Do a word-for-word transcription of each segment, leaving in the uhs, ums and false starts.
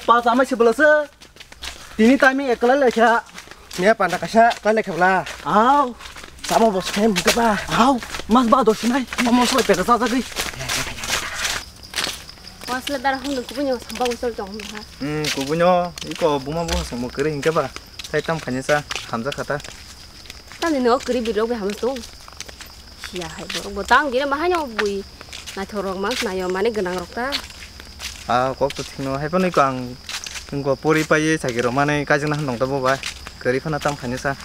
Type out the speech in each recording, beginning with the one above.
Pas amai se bwlasa. Tini timing ekla lekha. Miya panda kaisa kala lekha bla. Au. Samo bo sem kaba. Au. Mas ba do sinai. Samo so pera sa jagwi. Wasle dara hung kubunyo samba usol tong ha. Hmm, kubunyo iko buma bu hasang mo kere hingke ba. Tai tam khanya sa hamja khata. Tamni no kiri birok bai hamle tong. Siya hai borok bo tang gire ma haino bui. Naithok rok mang nayo mane gwnang rok ta. Ah, kok to thikno hai phano ko ang ngo pori pai ye sagi rok mane kajina han dong ta bo bai. Kiri phana tam khanya sa.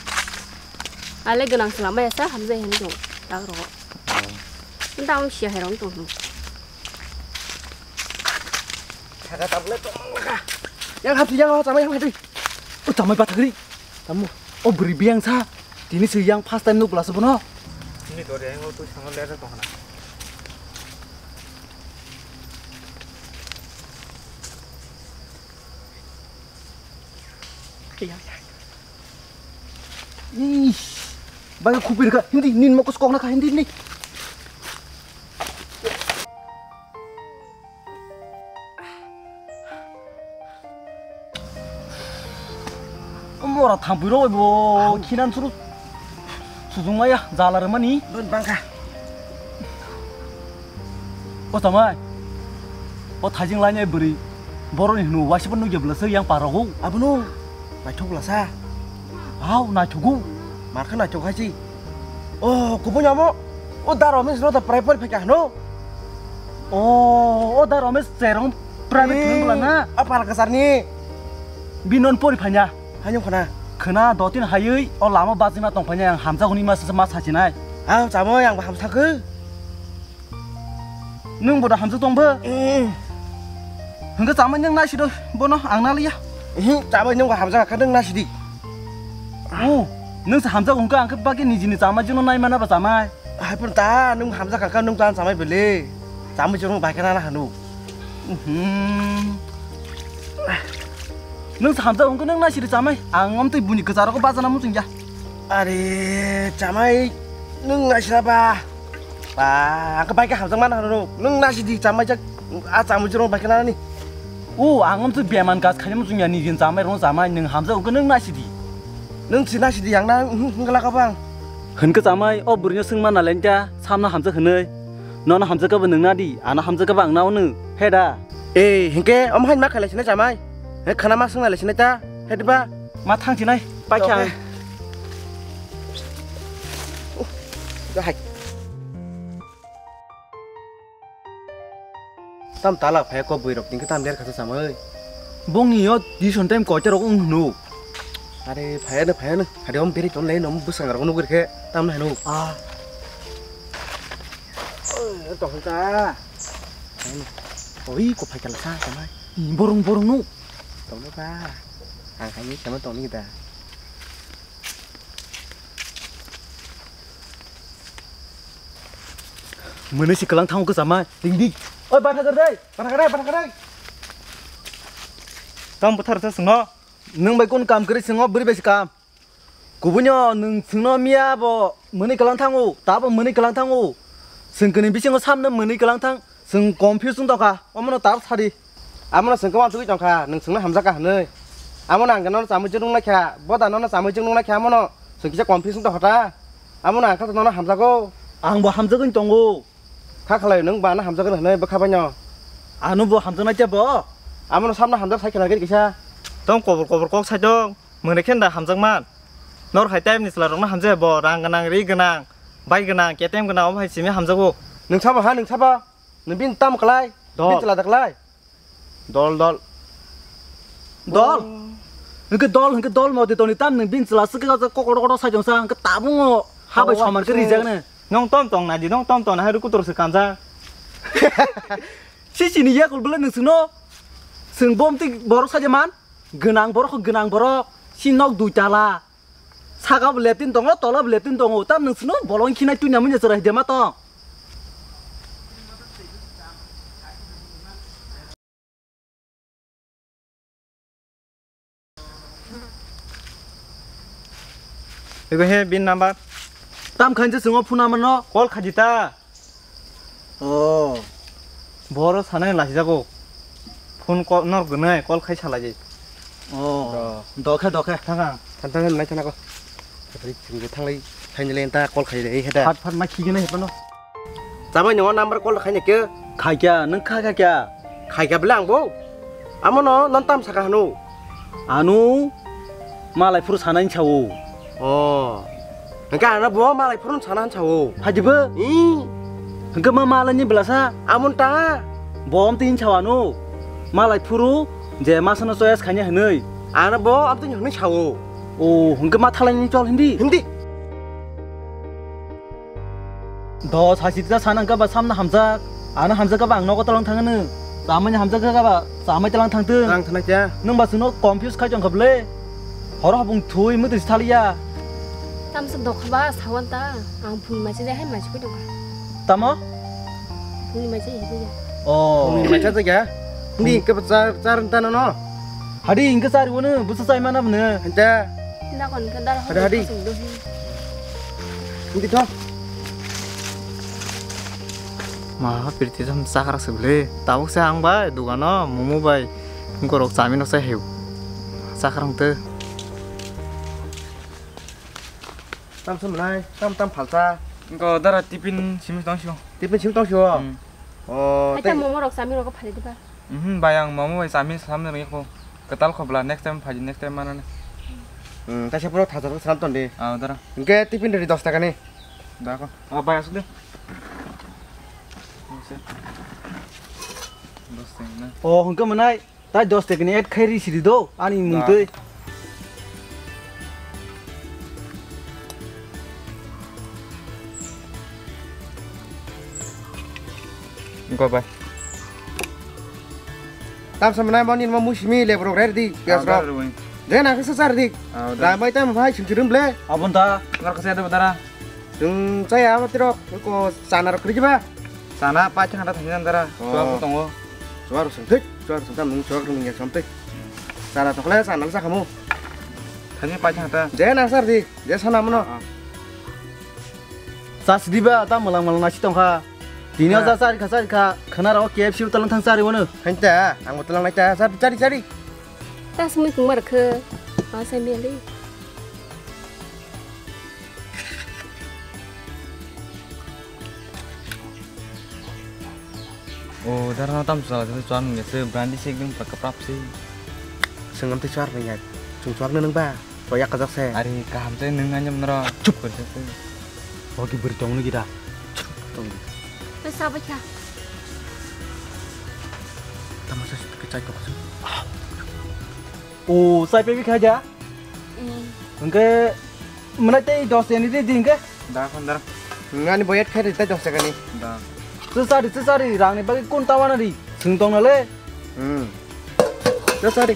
Ale gwnang sala maya sa hamjai hin dong. Tak rok. Nda ang siya hai rong tong. Khaga tablet tong mang kha. Yang hati yang chamai yang hati. O chamai pathagri. Tamu. O bwrwi biyang sa. Tini se yang first time nukla se bono. Ni dori ang o twi sango lera tong khana. Iya, iya. Ih. Baga khupir kha. Hindi nin mokos kok na kha hindi ni. Mora thampui rok bo khinan suru sujung maya jala rwmani. Don bangkha. O chamai. O thaijing lainai bwrwi. Boroni hwnwi waisa bo nukya bwlasa yang parogo. Abono naithok bwlasa. Hao naithogo. Markha naithok hai si. O kubun amo. O daro mis rota prai pori phekha hano. O o daro mis cherong private thung bwlana. A para kasarni. Binon pori phanya. Hanyong khana. Khana dotin hayui o lama bajima tong phanya ang hamsa hwnwi ma ma sachinai. Ang chamai ang hamsa khe. Nwng boda hamjak tong bo? Mm. Hwnkhe chamai nwng naisi do bono ang naliya. Mhm, chamai nwng bo hamjak kha nwng naisi di. O, nwng se hamjak hwnkhe ang khe bagwi nijini chamai jino nai mana ba chamai. Hai phano ta nwng hamjak kha nwng ta chamai bele. Chamai jino bai khe nana hanu. Mhm. Nwng se hamjak hwnkhe nwng naisi di chamai. Ang amtwi buni kwcharo ko bajana muchung ya. Are chamai nwng naisi ba. Ba, ang khe bai khe hamjak mana hwnwi rw. Nwng nasi di chamai jak, a chamui jurong bai khe nani. O, ang amtwi beman gas khaima chwngya nijin chamai rong chamai nwng hamjak hwnkhe nwng nasi di. Nwng si nasi di ang na, mhm, hwnkhe laka bang. Hwnkhe chamai, o bwrwino swng mana lenta, samna hamjak hwnwi. Nono hamjak khe bo nwng na di, ano hamjak khe bo ang na ono. He da? Ei, hwnkhe omo hai ma khailai sinai chamai. He khana ma swng nai lai sinai ta. He diba? Ma thang sinai, pai khe ang. Hai. Tam tala phai ko bui rok tingkhe tam der kha chamai. Bongni yo tuition time koita rok wng hwno. Are phai no phai no. Hade om beri ton lai no bwsang rok nugri khe tam nai no. Ah. Oi, to ka. Oi, ko phai kala sa chamai. Borong borong no. Tong no ba. Ang hai ni chamai tong ni da. Mwnwi si kwlang thango kwchama. Ding ding. Oi, batha kar dai. Batha kar dai, batha kar dai. Tamo buthar sa swngo. Nwng bai kun kam kwrwi swngo, bwrwi bai si kam. Kubunyo nwng swngo miya bo mwnwi kwlang thango, tabo mwnwi kwlang thango. Swng kwnwi bisingo samno mwnwi kwlang thang. Chwng confuse wng tongkha, omono tar sadi. Amono chwng kwmantugwi tongkha, nwng chwngno hamjakha hwnwi. Amono ang nono chamui chwng nunglaikha, boda nono chamui chwng nunglaikha, amono chwng kisa confuse wng tongkha ta. Amono ang kha nono hamjago. Ang bo hamjagwi tongo. Kha khalai nwng ba ano hamjagwi hwnwi bwkha baino. Ano bo hamjaknai khe bo? Amono samno hamjak sai khe lagir kisa. Tong kobor kobor kok sai tong, mwnwi khe da hamjakman. Nor hai time ni chwla rokno hamjak bo, rang gwnang, ri gwnang, bai gwnang, ketem gwnang, omo hai simi hamjago. Nwng sabo ha, nwng sabo? Nwng bini tamo kwlai? Dol. Bini chwla da kwlai? Dol, dol. Dol? Oh. Hwnkhe dol, hwnkhe dol modi toni tam nwng bini chwla swkhe kok kotor kotor sai tongsa, hwnkhe tabungo ha bai soman khe rijak ne. Nwng tom tong nai di, nwng tom tong nai hai rw kutur se kanjak. Si chini yakul bwle nwng chwngno. Chwng bomtwi borok sai man. Gwnang borok, gwnang borok. Si nok dui tala. Saka bo leptin tongo, tola bo leptin tongo. Tam nwng sino bolong khinai tuina munya chwrai dema tong. Ego he bin number. Tam khan je swngo phuna mano. Call khaji ta. Oh. Boro sanai lahijago. Phone call nor gwnai, call khai salai. Oh. Do. Dokhe, dokhe. Thang ang. Thang, thang, nai thang ko. Thang, thang, thanglai, thanglai ta call khai dei heda. Phat, phat ma khigene hepano. Chamai no number call khai ne ke? Khai kya, nang kha kha kya? Khai kya bela ang bo. Amo no non tam saka hanu. Anu malai phuru sanai sao. Oh. Hingke ano bo malai phuru sana sao. Hajibo? I. Hingke ma malai ni belasa? Amon ta. Bo om tin sao ano. Malai phuru je masano choice khanya hinui. Ano bo om tin hinui sao. Oh, hingke ma thalai ni chol hindi? Hindi. Do sasi ta sana ka ba samna hamjak. Ano hamjak ka ba ang nogo talang thangano. Samai hamjak ka ba samai talang thangtong. Talang thangna kya? Nung ba suno confuse khai jong kable. Horo habung thui mudri thaliya. Tamsa dokha ba sawan ta. Ang phun mai se hai mai se dong. Tamo? Phun mai se hai ya. Oh. Phun mai se ya. Ni ke ba char char ta no. Hadi, hingke chari wano, busa chai mana bwno. Hante. Tinda kon ke dar. Hadi, hadi. Hindi to. Ma, pirti jam sakrak se bwle. Tabuk se ang bai, dugano, momo bai. Gorok chami nok sai heu. Sakrak te. Tam sum nai, tam tam phalsa. Ko dara tiffin simi tong sio. Tiffin simi tong sio. Hmm. Oh, hai ta momo rok chami rok phali diba. Mhm, bai ang momo bai chami salam nang ko. Kwtal khobla next time phaji next time manane. Hmm, ta se puro thajar salam ton de. Ah, dara. Hingke tiffin redi dos taka ni. Da ko. Ah, bai asuk de. Dos taka na. Oh, hingke manai. Tai dos taka ni add khai ri siri do ani mung twi. Go bai. Tam sama nai mani ma musimi le bro ready. Pias ro. Je na kasa sar dik. Ramai tam bhai chim chirum ble. Abon ta. Ngar kasa ada dara. Chwng chaya abo tirok, ko chana rok kwrwi ba? Chana pai thang ta thang dara. Oh. Chuwa bo tongo. Chuwa rok song thik, chuwa rok song ta mung chuwa rok nung ya som thik. Chana tokle chana sa khamu. Thani pai thang ta. Je na sar di, je sana mano. Ah, ah. Sa sidi ba ta malang malang nasi tongkha. Tini o sa sari kha sari kha khana rok K F C talang thang sari wano. Hanta, ang talang nai ta sari sari sari. Ta sumui kung mar khe. Ma sai meli. O dara no tam sa chuan nge se brandi se ekdom prap prap se. Sengam te chuar ngai. Chung chuar nang ba. To yak kajak se. Ari kaham se nang anyam nara. Chup. Kor se. Ogi beri tong ni gida. Chup tong. Te sa ba kha. Tama sa ke chai kok se. O, sai pebi khaja? Mm. Hingke, mwnai tei dos ni di hingke? Da, khon da. Ngani boyet khai tei dos taka ni. Da. Chwsari, chwsari, rang ni bagwi kun tawana ri. Swng tong nale? Hmm. Chwsari.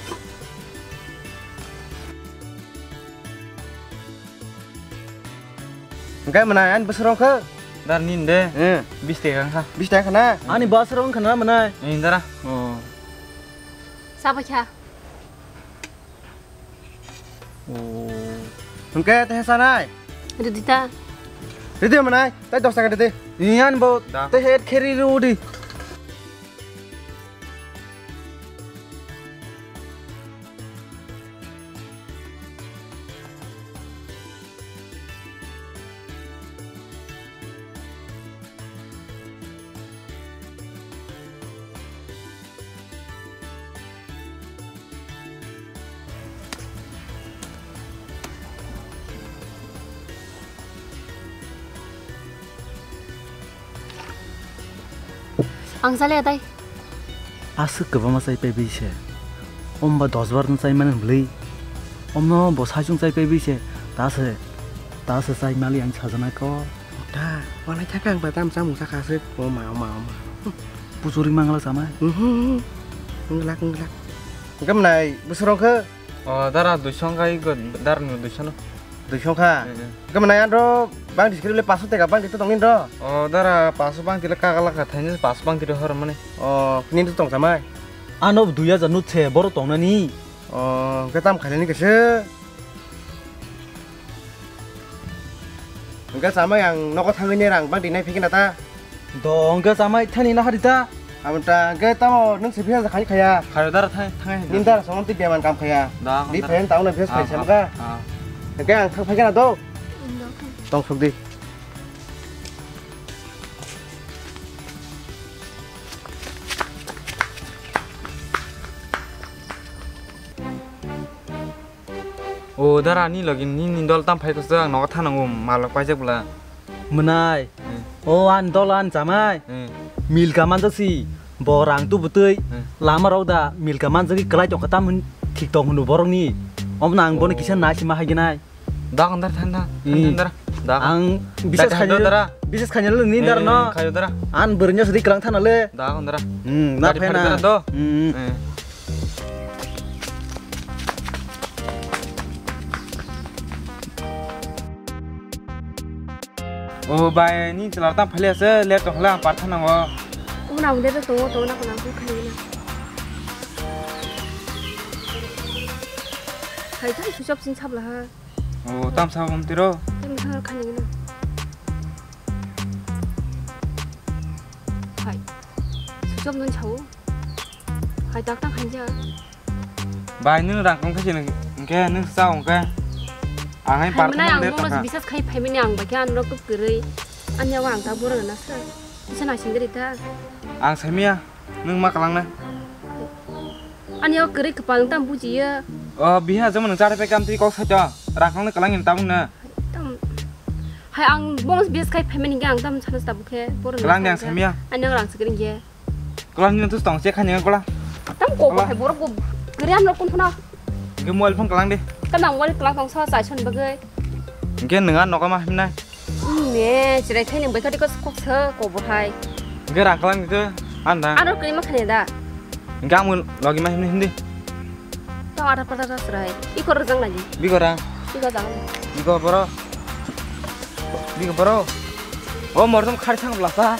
Hingke mwnai ani bwswrong khe? Dar nin de. Eh. Bis taka kha. Bis taka kha na? Ani bwswrong kha na mwnai? Ni dara. Oh. Sa ba kha. Oh. Hingke te sanai. Ridi ta. Ridi manai, tai dos taka ridi. Iyan bo. Da. Te het kheri rudi. Ang chale tai. Aswk kwbangma chai paibi se. Omba dos bar no chai mani hwnwi. Omno bo saichung chai paibi se. Ta se, ta se chai mali ang sajana ko. Ta, walai thaka ang ba tam chamung saka aswk. O ma, o ma, o ma. Puchuri mangala samai. Mhm. Nglak, nglak. Hingke mwnai bwswrong khe? O, dara duisong kai go, dara no duisong no. Duisong kha? Eh, eh. Hingke mwnai andro bang diskri le paso teka bang dito tongin ro? O, dara paso bang tile kagala ka thaini paso bang tile hor mani. O, nini to tong samai? Ano dui hajar nut se boro tongnani. O, hingke tam khailani kese? Hingke chamai ang nogo thangwi ni rang bang dinai phikina ta? Do, hingke chamai thani na hari ta? Amo ta, hwnkhe tamo nwng se biha khai khaya. Khayo dara thang, thang hai. Nini dara song twi beman kam khaya. Da, di da. Phen tamo na biha khai Ah, sam ah, ga. Ah. Hwnkhe ang thang phai gana do. Tong sok di. O dara ni logi ni, ni dol tam phai kosong, ang nogo thanango, malok paijak bwla. Mwnai. Hmm. O an dol an chamai. Hmm. Milka manjak si. Bo rang tu bwtwi. Hmm. Lama rok da milka manjak ki kwlai tongkha tam hin thik tong hwnwi borok ni. Omo nang bono Oh. kisa nai sima hai gnai. Da kondar than da. Hmm. Than da. Da. Ang Da bisas khayo khayo dara. Bisas khayo ni dar Eh, no. khayo dara. An bwrwino sidi kwlang thana le. Da kondar. Hmm, na Gari phena. phari dara do. Hmm. Eh. O bai, ni chwla tang phali ase, let tong khala ang partha nango. Una ude to tongo, tongo na kona ko khani na. Hai to switch off sin sabla ha. O tam sa bom tiro. Tem ha khani na. Hai. Switch off nun chao. Hai tak tak khanja. Bai, nwng rang kong khe chini hwnkhe, nwng sa hwnkhe. Ang hai Hai park mwnai ang mwngle bono takha. Bisas khai phai mani ang bai khe ang rok kwrwi. Ani yago ang ta borok na sa. Bisa na singri ta. Ang saimia, nwng ma kalang na. Ani yago kwrwi kwpal nwng tam bujiya. O, biha jemon nwng chari pai kam twi kok sa to. Rang kong ni kalang ni tabung na. Tam. Hai ang bono bisas khai phai mani hwnkhe ang tam sana tabuk khe. Borok na Kalang di ang sa hwnkhe. Saimia. Ani yago rang sikring khe. Kola nini tus tong che khani kola. Tam ko Kola. Hai borok bo gerian rok kun phano. Ge mobile phone kalang de. Tam nang mobile kalang tong sa chai son bagai. Ge nunga noka ma himna. Ne chirai khai nang bai khati kos kok sa ko bo hai. Ge rang kalang de anda. Aro kri ma khani da. Ge amun logi ma himni hindi. Tong ada pada ras rai. Iko rejang lagi. Biko rang. Iko jang. Biko boro. Biko boro. O mordom khari sang blasa.